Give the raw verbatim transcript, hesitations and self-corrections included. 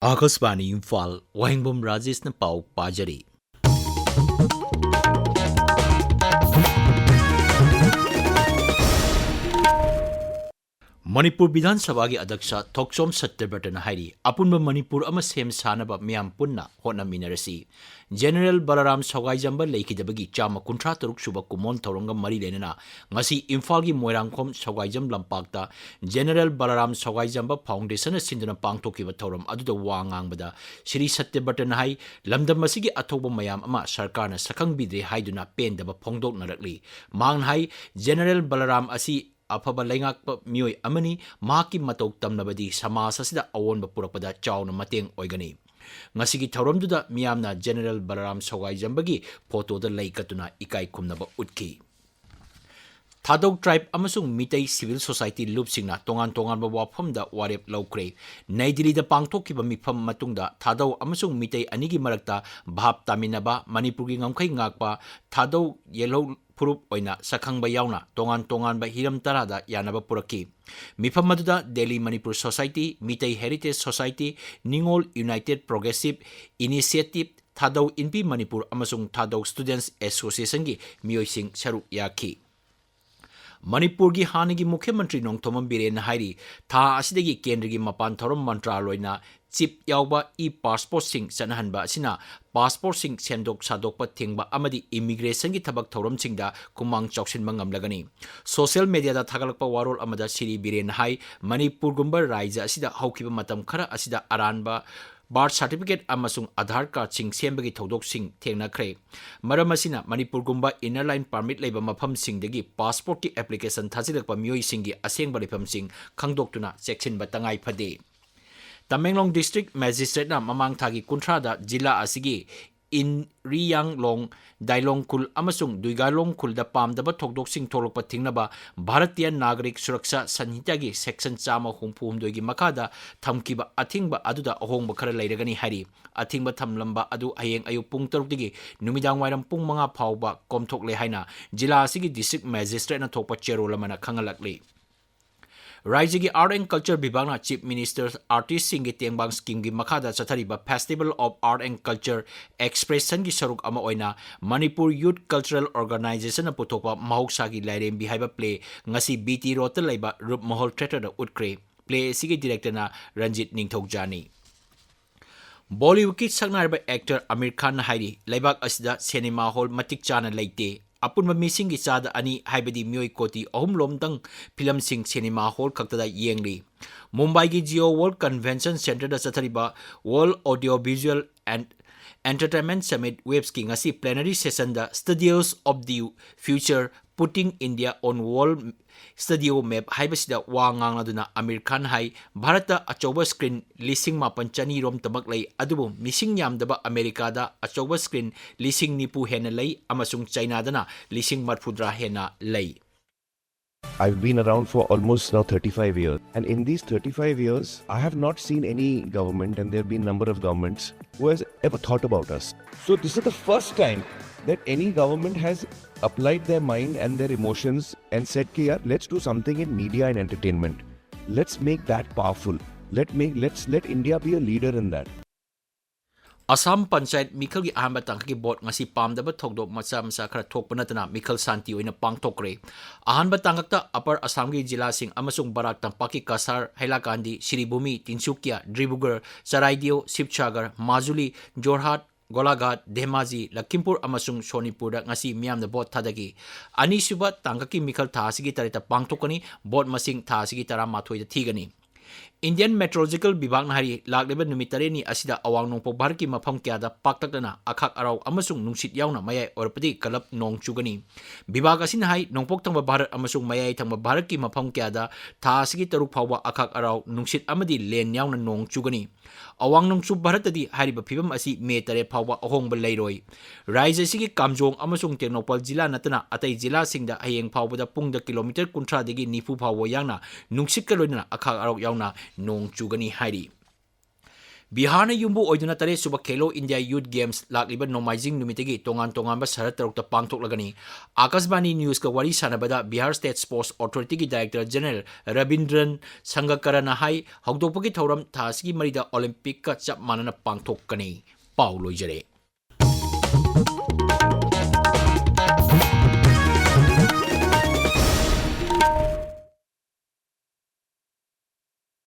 ꯑꯥꯀꯥꯁꯕꯥꯅꯤ ꯏꯝꯐꯥꯜ, ꯋꯥꯍꯦꯡꯕꯝ ꯔꯥꯖꯦꯁꯅ ꯄꯥꯎ ꯄꯥꯖꯔꯤ꯫ ꯃꯅꯤꯄꯨꯔ ꯕꯤꯙꯥꯟ ꯁꯚꯥꯒꯤ ꯑꯗ꯭ꯌꯛꯁ ꯊꯣꯛꯆꯣꯝ ꯁꯠꯇ꯭ꯌꯕ꯭ꯔꯇꯅ ꯍꯥꯏꯔꯤ, ꯑꯄꯨꯟꯕ ꯃꯅꯤꯄꯨꯔ ꯑꯃ ꯁꯦꯝ ꯁꯥꯅꯕ ꯃꯤꯌꯥꯝ ꯄꯨꯟꯅ ꯍꯣꯠꯅꯃꯤꯟꯅꯔꯁꯤ꯫ ꯖꯦꯅꯦꯔꯦꯜ ꯕꯂꯔꯥꯝ ꯁꯋꯥꯏꯖꯝꯕ ꯂꯩꯈꯤꯗꯕꯒꯤ ꯆꯥꯝꯃ ꯀꯨꯟꯊ꯭ꯔꯥ ꯇꯔꯨꯛ ꯁꯨꯕ ꯀꯨꯝꯑꯣꯟ ꯊꯧꯔꯝꯒ ꯃꯔꯤ ꯂꯩꯅꯅ ꯉꯁꯤ ꯏꯝꯐꯥꯜꯒꯤ ꯃꯣꯏꯔꯥꯡꯈꯣꯝ ꯁꯋꯥꯏꯖꯝ ꯂꯝꯄꯥꯛꯇ ꯖꯦꯅꯦꯔꯦꯜ ꯕꯂꯔꯥꯝ ꯁꯋꯥꯏꯖꯝꯕ ꯐꯥꯎꯟꯗꯦꯁꯟꯅ ꯁꯤꯟꯗꯨꯅ ꯄꯥꯡꯊꯣꯛꯈꯤꯕ ꯊꯧꯔꯝ ꯑꯗꯨꯗ ꯋꯥ ꯉꯥꯡꯕꯗ ꯁ꯭ꯔꯤ ꯁꯠꯇ꯭ꯌꯕ꯭ꯔꯇꯅ ꯍꯥꯏ, ꯂꯝꯗꯝ ꯑꯁꯤꯒꯤ ꯑꯊꯧꯕ ꯃꯌꯥꯝ ꯑꯃ ꯁꯔꯀꯥꯔꯅ ꯁꯛꯈꯪꯕꯤꯗ꯭ꯔꯦ ꯍꯥꯏꯗꯨꯅ ꯄꯦꯟꯗꯕ ꯐꯣꯡꯗꯣꯛꯅꯔꯛꯂꯤ꯫ ꯃꯍꯥꯛꯅ ꯍꯥꯏ, ꯖꯦꯅꯦꯔꯦꯜ ꯕꯂꯔꯥꯝ ꯑꯁꯤ ꯑꯐꯕ ꯂꯩꯉꯥꯛꯄ ꯃꯤꯑꯣꯏ ꯑꯃꯅꯤ, ꯃꯍꯥꯛꯀꯤ ꯃꯇꯧ ꯇꯝꯂꯕꯗꯤ ꯁꯃꯥꯖ ꯑꯁꯤꯗ ꯑꯑꯣꯟꯕ ꯄꯨꯔꯛꯄꯗ ꯆꯥꯎꯅ ꯃꯇꯦꯡ ꯑꯣꯏꯒꯅꯤ꯫ ꯉꯁꯤꯒꯤ ꯊꯧꯔꯝꯗꯨꯗ ꯃꯤꯌꯥꯝꯅ ꯖꯦꯅꯦꯔꯦꯜ ꯕꯂꯔꯥꯝ ꯁꯋꯥꯏꯖꯝꯕꯒꯤ ꯐꯣꯇꯣꯗ ꯂꯩ ꯀꯠꯇꯨꯅ ꯏꯀꯥꯏ ꯈꯨꯝꯅꯕ ꯎꯠꯈꯤ꯫ ꯊꯥꯗꯧ ꯇ꯭ꯔꯥꯏꯕ ꯑꯃꯁꯨꯡ ꯃꯤꯇꯩ ꯁꯤꯚꯤꯜ ꯁꯣꯁꯥꯏꯇꯤ ꯂꯨꯞꯁꯤꯡꯅ ꯇꯣꯉꯥꯟ ꯇꯣꯉꯥꯟꯕ ꯋꯥꯐꯝꯗ ꯋꯥꯔꯦꯞ ꯂꯧꯈ꯭ꯔꯦ꯫ ꯅꯩ ꯗꯤꯜꯂꯤꯗ ꯄꯥꯡꯊꯣꯛꯈꯤꯕ ꯃꯤꯐꯝ ꯃꯇꯨꯡꯗ ꯊꯥꯗꯧ ꯑꯃꯁꯨꯡ ꯃꯤꯇꯩ ꯑꯅꯤꯒꯤ ꯃꯔꯛꯇ ꯚꯥꯞ ꯇꯥꯃꯤꯟꯅꯕ, ꯃꯅꯤꯄꯨꯔꯒꯤ ꯉꯝꯈꯩ ꯉꯥꯛꯄ, ꯊꯥꯗꯧ ꯌꯦꯜꯍꯧ ꯐꯨꯔꯨꯞ ꯑꯣꯏꯅ ꯁꯛꯈꯪꯕ ꯌꯥꯎꯅ ꯇꯣꯉꯥꯟ ꯇꯣꯉꯥꯟꯕ ꯍꯤꯔꯝ ꯇꯔꯥꯗ ꯌꯥꯅꯕ ꯄꯨꯔꯛꯈꯤ꯫ ꯃꯤꯐꯝ ꯑꯗꯨꯗ Delhi Manipur society, Meitei heritage society, Ningol united progressive initiative, Thadou Inpi Manipur ꯑꯃꯁꯨꯡ ꯊꯥꯗꯧ ꯁ꯭ꯇꯨꯗꯦꯟꯠꯁ ꯑꯦꯁꯣꯁꯤꯌꯦꯁꯟꯒꯤ ꯃꯤꯑꯣꯏꯁꯤꯡ ꯁꯔꯨꯛ ꯌꯥꯈꯤ꯫ ꯃꯅꯤꯄꯨꯔꯒꯤ ꯍꯥꯟꯅꯒꯤ ꯃꯨꯈ꯭ꯌ ꯃꯟꯇ꯭ꯔꯤ ꯅꯣꯡꯊꯣꯝꯕꯝ ꯕꯤꯔꯦꯟꯅ ꯍꯥꯏꯔꯤ, ꯊꯥ ꯑꯁꯤꯗꯒꯤ ꯀꯦꯟꯗ꯭ꯔꯒꯤ ꯃꯄꯥꯟ ꯊꯧꯔꯝ ꯃꯟꯇ꯭ꯔꯥꯂꯣꯏꯅ ꯆꯤꯞ ꯌꯥꯎꯕ ꯏ ꯄꯥꯁꯄꯣꯔꯠꯁꯤꯡ ꯆꯠꯅꯍꯟꯕ ꯑꯁꯤꯅ ꯄꯥꯁꯄꯣꯔꯠꯁꯤꯡ ꯁꯦꯝꯗꯣꯛ ꯁꯥꯗꯣꯛꯄ ꯊꯤꯡꯕ ꯑꯃꯗꯤ ꯏꯃꯤꯒ꯭ꯔꯦꯁꯟꯒꯤ ꯊꯕꯛ ꯊꯧꯔꯝꯁꯤꯡꯗ ꯈꯨꯃꯥꯡ ꯆꯥꯎꯁꯤꯟꯕ ꯉꯝꯂꯒꯅꯤ꯫ ꯁꯣꯁꯤꯌꯦꯜ ꯃꯦꯗꯤꯌꯥꯗ ꯊꯥꯒꯠꯂꯛꯄ ꯋꯥꯔꯣꯜ ꯑꯃꯗ ꯁ꯭ꯔꯤ ꯕꯤꯔꯦꯟꯅ ꯍꯥꯏ, ꯃꯅꯤꯄꯨꯔꯒꯨꯝꯕ ꯔꯥꯖ꯭ꯌ ꯑꯁꯤꯗ ꯍꯧꯈꯤꯕ ꯃꯇꯝ ꯈꯔ ꯑꯁꯤꯗ ꯑꯔꯥꯟꯕ ꯕꯥꯔꯊ ꯁꯥꯔꯇꯤꯐꯤꯀꯦꯠ ꯑꯃꯁꯨꯡ ꯑꯥꯙꯥꯔ ꯀꯥꯔꯗꯁꯤꯡ ꯁꯦꯝꯕꯒꯤ ꯊꯧꯗꯣꯛꯁꯤꯡ ꯊꯦꯡꯅꯈ꯭ꯔꯦ꯫ ꯃꯔꯝ ꯑꯁꯤꯅ ꯃꯅꯤꯄꯨꯔꯒꯨꯝꯕ ꯏꯟꯅꯔ ꯂꯥꯏꯟ ꯄꯥꯔꯃꯤꯠ ꯂꯩꯕ ꯃꯐꯝꯁꯤꯡꯗꯒꯤ ꯄꯥꯁꯄꯣꯔꯠꯀꯤ ꯑꯦꯄ꯭ꯂꯤꯀꯦꯁꯟ ꯊꯥꯖꯤꯜꯂꯛꯄ ꯃꯤꯑꯣꯏꯁꯤꯡꯒꯤ ꯑꯁꯦꯡꯕ ꯂꯩꯐꯝꯁꯤꯡ ꯈꯪꯗꯣꯛꯇꯨꯅ ꯆꯦꯛꯁꯤꯟꯕ ꯇꯉꯥꯏ ꯐꯗꯦ꯫ ꯇꯃꯦꯡꯂꯣꯡ ꯗꯤꯁꯇ꯭ꯔꯤꯛ ꯃꯦꯖꯤꯁꯇ꯭ꯔꯦꯠꯅ ꯃꯃꯥꯡ ꯊꯥꯒꯤ ꯀꯨꯟꯊ꯭ꯔꯥꯗ ꯖꯤꯂꯥ ꯑꯁꯤꯒꯤ ꯏꯟꯔꯤꯌꯥꯡꯂꯣꯡ, ꯗꯥꯏꯂꯣꯡ ꯈꯨꯜ ꯑꯃꯁꯨꯡ ꯗꯨꯏꯒꯥꯂꯣꯡ ꯈꯨꯜꯗ ꯄꯥꯝꯗꯕ ꯊꯧꯗꯣꯛꯁꯤꯡ ꯊꯣꯛꯂꯛꯄ ꯊꯤꯡꯅꯕ ꯚꯥꯔꯇꯤꯌꯥ ꯅꯥꯒꯔꯤꯛ ꯁꯨꯔꯛꯁꯥ ꯁꯟꯍꯤꯇꯥꯒꯤ ꯁꯦꯛꯁꯟ ꯆꯥꯝꯃ ꯍꯨꯝꯐꯨ ꯍꯨꯝꯗꯣꯏꯒꯤ ꯃꯈꯥꯗ ꯊꯝꯈꯤꯕ ꯑꯊꯤꯡꯕ ꯑꯗꯨꯗ ꯑꯍꯣꯡꯕ ꯈꯔ ꯂꯩꯔꯒꯅꯤ ꯍꯥꯏꯔꯤ꯫ ꯑꯊꯤꯡꯕ ꯊꯝꯂꯝꯕ ꯑꯗꯨ ꯍꯌꯦꯡ ꯑꯌꯨꯛ ꯄꯨꯡ ꯇꯔꯨꯛꯇꯒꯤ ꯅꯨꯃꯤꯗꯥꯡ ꯋꯥꯏꯔꯝ ꯄꯨꯡ ꯃꯉꯥ ꯐꯥꯎꯕ ꯀꯣꯝꯊꯣꯛꯂꯦ ꯍꯥꯏꯅ ꯖꯤꯂꯥ ꯑꯁꯤꯒꯤ ꯗꯤꯁꯇ꯭ꯔꯤꯛ ꯃꯦꯖꯤꯁꯇ꯭ꯔꯦꯠꯅ ꯊꯣꯛꯄ ꯆꯦꯔꯣꯜ ꯑꯃꯅ ꯈꯪꯍꯜꯂꯛꯂꯤ꯫ ꯔꯥꯏꯖ꯭ꯌꯒꯤ Art and Culture ꯕꯤꯚꯥꯒꯅ Chief Minister Artistꯁꯤꯡꯒꯤ ꯇꯦꯡꯕꯥꯡ Schemeꯒꯤ ꯃꯈꯥꯗ ꯆꯠꯊꯔꯤꯕ Festival of Art and Culture Expressionꯒꯤ ꯁꯔꯨꯛ ꯑꯃ ꯑꯣꯏꯅ Manipur Youth Cultural Organizationꯅ ꯄꯨꯊꯣꯛꯄ ꯃꯍꯧꯁꯥꯒꯤ ꯂꯥꯏꯔꯦꯝꯕꯤ ꯍꯥꯏꯕ play ꯉꯁꯤ B T Roadꯇ ꯂꯩꯕ ꯔꯨꯞꯃꯍꯜ Theatreꯗ ꯎꯠꯈ꯭ꯔꯦ꯫ Play ꯑꯁꯤꯒꯤ directorꯅ ꯔꯟꯖꯤꯠ ꯅꯤꯡꯊꯧꯖꯥꯅꯤ꯫ ꯕꯣꯂꯤꯋꯨꯗꯀꯤ ꯁꯛꯅꯥꯏꯔꯕ actor ꯑꯃꯤꯔ ꯈꯥꯟꯅ ꯍꯥꯏꯔꯤ, ꯂꯩꯕꯥꯛ ꯑꯁꯤꯗ cinema hall ꯃꯇꯤꯛ ꯆꯥꯅ ꯂꯩꯇꯦ꯫ ꯑꯄꯨꯟꯕ ꯃꯤꯁꯤꯡꯒꯤ ꯆꯥꯗ ꯑꯅꯤ, ꯍꯥꯏꯕꯗꯤ ꯃꯤꯑꯣꯏ ꯀꯣꯇꯤ ꯑꯍꯨꯝ ꯂꯣꯝꯗꯪ ꯐꯤꯂꯝꯁꯤꯡ cinema hall ꯈꯛꯇꯗ ꯌꯦꯡꯂꯤ꯫ ꯃꯨꯝꯕꯥꯏꯒꯤ Jio World Convention Centreꯗ ꯆꯠꯊꯔꯤꯕ World Audio Visual and Entertainment Summit, WAVESꯀꯤ ꯉꯁꯤ plenary sessionꯗ Studios of the Future, Putting India on World Studio Map ꯍꯥꯏꯕꯁꯤꯗ ꯋꯥ ꯉꯥꯡꯂꯗꯨꯅ ꯑꯃꯤꯔ ꯈꯥꯟ ꯍꯥꯏ, ꯚꯥꯔꯠꯇ ꯑꯆꯧꯕ screen ꯂꯤꯁꯤꯡ ꯃꯥꯄꯟ ꯆꯅꯤ ꯔꯣꯝꯇꯃꯛ ꯂꯩ, ꯑꯗꯨꯕꯨ ꯃꯤꯁꯤꯡ ꯌꯥꯝꯗꯕ ꯑꯃꯦꯔꯤꯀꯥꯗ ꯑꯆꯧꯕ screen ꯂꯤꯁꯤꯡ ꯅꯤꯐꯨ ꯍꯦꯟꯅ ꯂꯩ ꯑꯃꯁꯨꯡ ꯆꯥꯏꯅꯥꯗꯅ ꯂꯤꯁꯤꯡ ꯃꯔꯐꯨꯇꯔꯥ ꯍꯦꯟꯅ ꯂꯩ꯫ I've been around for almost now thirty-five years. And in these thirty-five years, I have not seen any government, and there have been number of governments, who has ever thought about us. So this is the first time that any government has applied their mind and their emotions and said, "Ki yaar, let's do something in media and entertainment. Let's make that powerful. Let make let's let India be a leader in that." Assam panchayat ꯃꯤꯈꯜꯒꯤ ꯑꯍꯥꯟꯕ ꯇꯥꯡꯀꯛꯀꯤ vote ꯉꯁꯤ ꯄꯥꯝꯗꯕ ꯊꯧꯗꯣꯛ ꯃꯆꯥ ꯃꯆꯥ ꯈꯔ ꯊꯣꯛꯄ ꯅꯠꯇꯅ ꯃꯤꯈꯜ ꯁꯥꯟꯇꯤ ꯑꯣꯏꯅ ꯄꯥꯡꯊꯣꯛꯈ꯭ꯔꯦ꯫ ꯑꯍꯥꯟꯕ ꯇꯥꯡꯀꯛꯇ ꯑꯄꯔ ꯑꯁꯥꯝꯒꯤ ꯖꯤꯂꯥꯁꯤꯡ ꯑꯃꯁꯨꯡ ꯕꯔꯥꯛ ꯇꯝꯄꯥꯛꯀꯤ ꯀꯁꯥꯔ, ꯍꯩꯂꯥꯀꯥꯟꯗꯤ, ꯁꯤꯔꯤꯚꯨꯃꯤ, ꯇꯤꯟꯁꯨꯀꯤꯌꯥ, ꯗ꯭ꯔꯤꯕꯨꯒꯔ, ꯆꯔꯥꯏꯗꯤꯌꯣ, ꯁꯤꯕꯁꯥꯒꯔ, ꯃꯥꯖꯨꯂꯤ, ꯖꯣꯔꯍꯥꯠ, ꯒꯣꯂꯥꯘꯥꯠ, ꯙꯦꯃꯥꯖꯤ, ꯂꯈꯤꯝꯄꯨꯔ ꯑꯃꯁꯨꯡ ꯁꯣꯅꯤꯄꯨꯔꯗ ꯉꯁꯤ ꯃꯤꯌꯥꯝꯅ ꯚꯣꯠ ꯊꯥꯗꯈꯤ꯫ ꯑꯅꯤꯁꯨꯕ ꯇꯥꯡꯀꯛꯀꯤ ꯃꯤꯈꯜ ꯊꯥ ꯑꯁꯤꯒꯤ ꯇꯔꯦꯠꯇ ꯄꯥꯡꯊꯣꯛꯀꯅꯤ꯫ ꯚꯣꯠ ꯃꯁꯤꯡ ꯊꯥ ꯑꯁꯤꯒꯤ ꯇꯔꯥꯃꯥꯊꯣꯏꯗ ꯊꯤꯒꯅꯤ꯫ Indian Meteorological ꯕꯤꯚꯥꯒꯅ ꯍꯥꯏꯔꯤ, ꯂꯥꯛꯂꯤꯕ ꯅꯨꯃꯤꯠ ꯇꯔꯦꯠꯅꯤ ꯑꯁꯤꯗ ꯑꯋꯥꯡ ꯅꯣꯡꯄꯣꯛ ꯚꯥꯔꯠꯀꯤ ꯃꯐꯝ ꯀꯌꯥꯗ ꯄꯥꯛꯇꯛꯅꯅ ꯑꯈꯥꯛ ꯑꯔꯥꯎ ꯑꯃꯁꯨꯡ ꯅꯨꯡꯁꯤꯠ ꯌꯥꯎꯅ ꯃꯌꯥꯏ ꯑꯣꯏꯔꯞꯄꯗꯤ ꯀꯜꯂꯞ ꯅꯣꯡ ꯆꯨꯒꯅꯤ꯫ ꯕꯤꯚꯥꯒ ꯑꯁꯤꯅ ꯍꯥꯏ, ꯅꯣꯡꯄꯣꯛ ꯊꯪꯕ ꯚꯥꯔꯠ ꯑꯃꯁꯨꯡ ꯃꯌꯥꯏ ꯊꯪꯕ ꯚꯥꯔꯠꯀꯤ ꯃꯐꯝ ꯀꯌꯥꯗ ꯊꯥ ꯑꯁꯤꯒꯤ ꯇꯔꯨꯛ ꯐꯥꯎꯕ ꯑꯈꯥꯛ ꯑꯔꯥꯎ, ꯅꯨꯡꯁꯤꯠ ꯑꯃꯗꯤ ꯂꯦꯟ ꯌꯥꯎꯅ ꯅꯣꯡ ꯆꯨꯒꯅꯤ꯫ ꯑꯋꯥꯡ ꯅꯣꯡꯆꯨꯞ ꯚꯥꯔꯠꯇꯗꯤ ꯍꯥꯏꯔꯤꯕ ꯐꯤꯕꯝ ꯑꯁꯤ ꯃꯦ ꯇꯔꯦꯠ ꯐꯥꯎꯕ ꯑꯍꯣꯡꯕ ꯂꯩꯔꯣꯏ꯫ ꯔꯥꯖ꯭ꯌ ꯑꯁꯤꯒꯤ ꯀꯥꯝꯖꯣꯡ ꯑꯃꯁꯨꯡ ꯇꯦꯡꯅꯧꯄꯜ ꯖꯤꯂꯥ ꯅꯠꯇꯅ ꯑꯇꯩ ꯖꯤꯂꯥꯁꯤꯡꯗ ꯍꯌꯦꯡ ꯐꯥꯎꯕꯗ ꯄꯨꯡꯗ ꯀꯤꯂꯣꯃꯤꯇꯔ ꯀꯨꯟꯊ꯭ꯔꯥꯗꯒꯤ ꯅꯤꯐꯨ ꯐꯥꯎꯕ ꯌꯥꯡꯅ ꯅꯨꯡꯁꯤꯠꯀ ꯂꯣꯏꯅꯅ ꯑꯈꯥꯛ ꯑꯔꯥꯎ ꯌꯥꯎꯅ ꯅꯣꯡ ꯆꯨꯒꯅꯤ ꯍꯥꯏꯔꯤ꯫ ꯕꯤꯍꯥꯔꯅ ꯌꯨꯝꯕꯨ ꯑꯣꯏꯗꯨꯅ ꯇꯔꯦꯠ ꯁꯨꯕ ꯈꯦꯂꯣ ꯏꯟꯗꯤꯌꯥ ꯌꯨꯊ ꯒꯦꯝꯁ ꯂꯥꯛꯂꯤꯕ ꯅꯣꯡꯃꯥꯏꯖꯤꯡ ꯅꯨꯃꯤꯠꯇꯒꯤ ꯇꯣꯉꯥꯟ ꯇꯣꯉꯥꯟꯕ ꯁꯍꯔ ꯇꯔꯨꯛꯇ ꯄꯥꯡꯊꯣꯛꯂꯒꯅꯤ꯫ ꯑꯥꯀꯥꯁꯕꯥꯅꯤ ꯅ꯭ꯌꯨꯁꯀ ꯋꯥꯔꯤ ꯁꯥꯟꯅꯕꯗ ꯕꯤꯍꯥꯔ ꯁ꯭ꯇꯦꯠ ꯁ꯭ꯄꯣꯔꯠꯁ ꯑꯣꯊꯣꯔꯤꯇꯤꯒꯤ ꯗꯥꯏꯔꯦꯛꯇꯔ ꯖꯦꯅꯔꯦꯜ ꯔꯕꯤꯟꯗ꯭ꯔꯟ ꯁꯪꯒꯀꯔꯅ ꯍꯥꯏ, ꯍꯧꯗꯣꯛꯄꯒꯤ ꯊꯧꯔꯝ ꯊꯥ ꯑꯁꯤꯒꯤ ꯃꯔꯤꯗ ꯑꯣꯂꯤꯝꯄꯤꯛꯀ ꯆꯞ ꯃꯥꯟꯅꯅ ꯄꯥꯡꯊꯣꯛꯀꯅꯤ꯫ ꯄꯥꯎ ꯂꯣꯏꯖꯔꯦ꯫